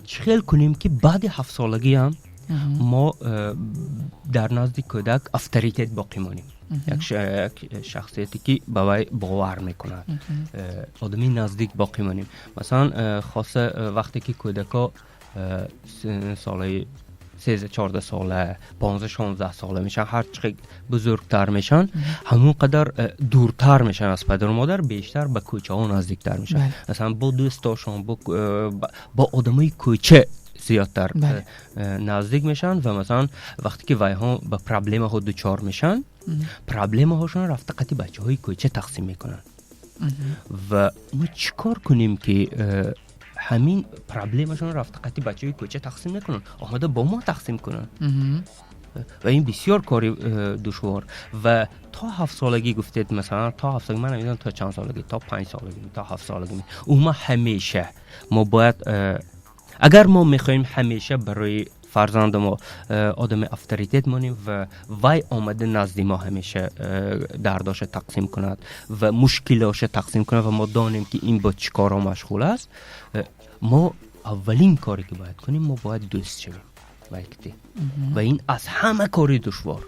Чӣ хел кунем, ки баъди ҳафтсолагиам мо дар назди кӯдак авторитет боқӣ монем, як шахсияте, ки ба вай бовар мекунад, одами наздик боқӣ монем? Масалан, хоса вақте ки кӯдако солаи 13, 14 сола, 15, 16 сола мешаванд, ҳар чӣ бузургтар мешаванд, ҳамон қадар дуртар мешаванд аз падару модар, бештар ба кӯчаҳо наздиктар мешаванд. Масалан, бо дӯстошон, бо одамои кӯча зиёдтар наздик мешаванд. Ва масалан, вақте ки вайҳо ба проблемаҳо дучор мешаванд, проблемаҳошон рафта қати бачаҳои кӯча тақсим мекунанд. Ва мо чӣ кор кунем, ки ҳамин проблемашон рафта қати бачаҳои кӯча тақсим накунанд, омада бо мо тақсим кунанд? Ва ин бисёр кори душвор. Ва то ҳафтсолагӣ гуфтед, масалан, то ҳафтсолагӣ, ман намедонам то чанд солагӣ, то 5 солагӣ, то ҳафтсолагӣ, умуман ҳамеша мо бояд, агар мо мехоҳем ҳамеша барои фарзанди мо одами авторитет монем ва вай омада назди мо ҳамеша дардоша тақсим кунад ва мушкилоша тақсим кунад ва мо донем, ки ин бо чӣ корҳо машғул аст, мо аввалин коре, ки бояд кунем, мо бояд дӯст шавем вайкти. Ва ин аз ҳама кори душвор.